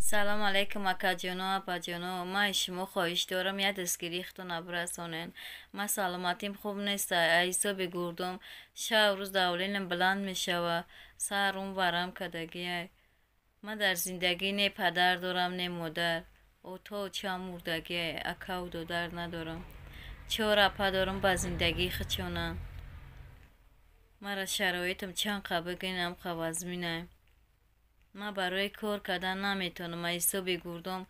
Салом алейкум, акаҷоно, апаҷоно. Ман шумо хоҳиш дорам, як дастгирии худтона бирасонед. Ман саломатим хуб нест, ҳисоби гурдум. Шаб рӯз давлениям баланд мешава, сарум варам кардагиай. Ман дар зиндагӣ не падар дорам, не модар. Ото очаам мурдагиай, акаву додар надорам. Чор апа дорам, ба зиндагии худшонанд. Мара шароитам чанд қа бигӯен, ҳамқа вазминай. Ман барои кор кардан наметавонам, аз ҳисоби гурдом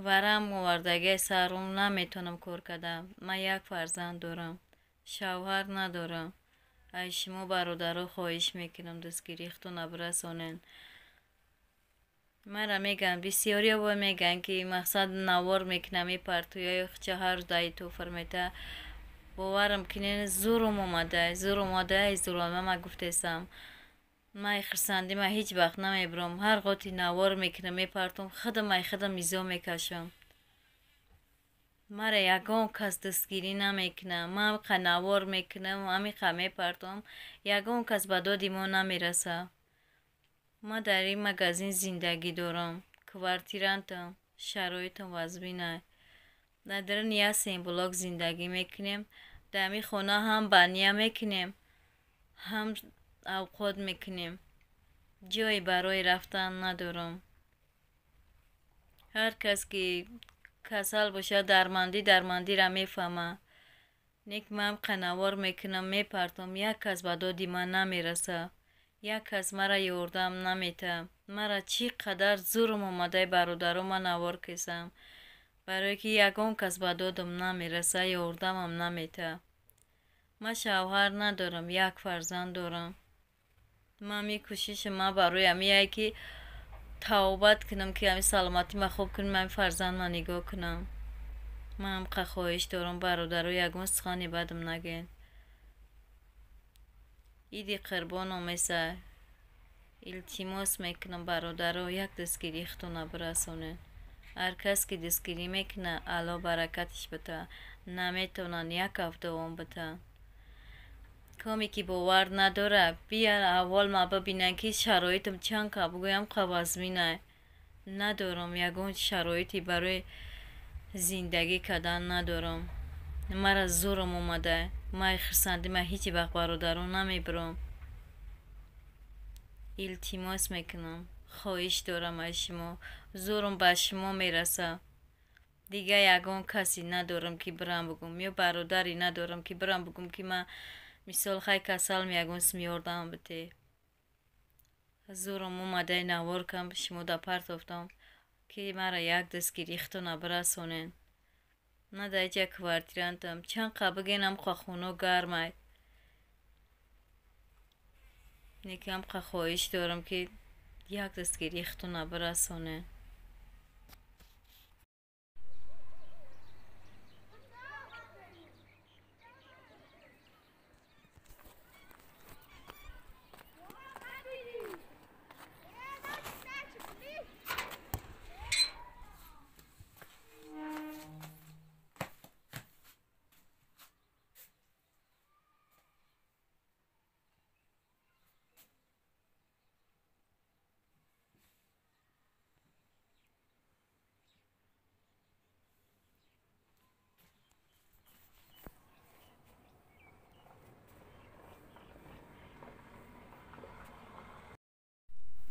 варам овардагиай сарум, наметавонам кор кардан. Ман як фарзанд дорам, шавҳар надорам. Аз шумо бародаро хоҳиш мекунам, дастгирии худтона бирасонед. Мара мегӯянд, бисёриё во мегӯянд, ки мақсад навор мекунам, мепартояю хча ҳар рӯз даи туфр мета. Боварам кунед, зурум омадай, зур омадай, зурама ман гуфтесам. Ман хурсандӣ ман ҳеҷ вақт намебурам. Ҳар гоҳ навор мекунам, мепартом, худам ай худам изо мекашам. Мара ягон кас дастгирӣ намекунад. Ман ҳамиқа навор мекунам, ҳамиқа мепартом, ягон кас ба доди мо намерасад. Ман дар ин магазин зиндагӣ дорам, квартирантам, шароитам вазминай. Дар даруни як семблок зиндагӣ мекунем. Дар ҳамин хона ҳам баня мекунем, ҳам авқот мекунем. Ҷое барои рафтан надорам. Ҳар кас ки касал бошад, дармандӣ дармандиро мефаҳмад. Нек ман ҳамқа навор мекунам, мепартом, як кас ба доди ман намерасад. Як кас мара ёрдам наметаҳад. Мара чӣ қадар зурм омадай, бародаро, ман навор кесам. Барое ки ягон кас ба додам намерасад, ёрдамам наметаҳад. Ман шавҳар надорам, як фарзанд дорам. Ман мекӯшишам, ман барои ҳамияе ки тавбат кунам, ки ҳамин саломатима хуб кунам, ҳамин фарзандма нигоҳ кунам. Ман ҳамқа хоҳиш дорам, бародаро, ягон сухани бадам нагӯед. Иди қурбон омеса. Илтимос мекунам, бародаро, як дастгирии худтона бирасонед. Ҳар кас ки дастгирӣ мекунад, Аллоҳ баракатиш битаҳад. Наметавонанд як ҳафт давом битаҳанд. Коме ки бовар надорад, бия аввал ма бибинанд, ки шароитам чанд қа бигӯям, қа вазминай. Надорам, ягон шароите барои зиндагӣ кардан надорам. Мара зурам омадай. Ман хурсандӣ ман ҳеҷ вақт бародаро намебурам. Илтимос мекунам, хоҳиш дорам аз шумо. Зурам ба шумо мерасад. Дигар ягон касе надорам, ки бирам бигӯм, ё бародаре надорам, ки бирам бигӯм, ки ман мисол хай касалам, ягон сум ёрдам бите. Зурам омадай, навор кам шумо да партофтам, ки мара як дастгирии худтона бирасонед. Ман дар инҷа квартирантам. Чанд қа бигӯен, ҳамқа хоно гармай. Неки ҳамқа хоҳиш дорам, ки як дастгирии худтона бирасонед.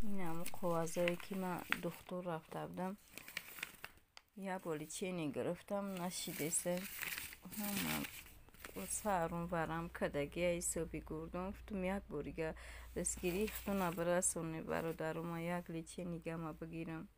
Ин ҳамун коғазое ки ман духтур рафта будам, як бор лечение гирифтам, нашидеса. Сарум варам кардагия ҳисоби гурдум. Гуфтум, як борига дастгирии худтона бирасонед, бародаро, ман як лечение ма бигирам.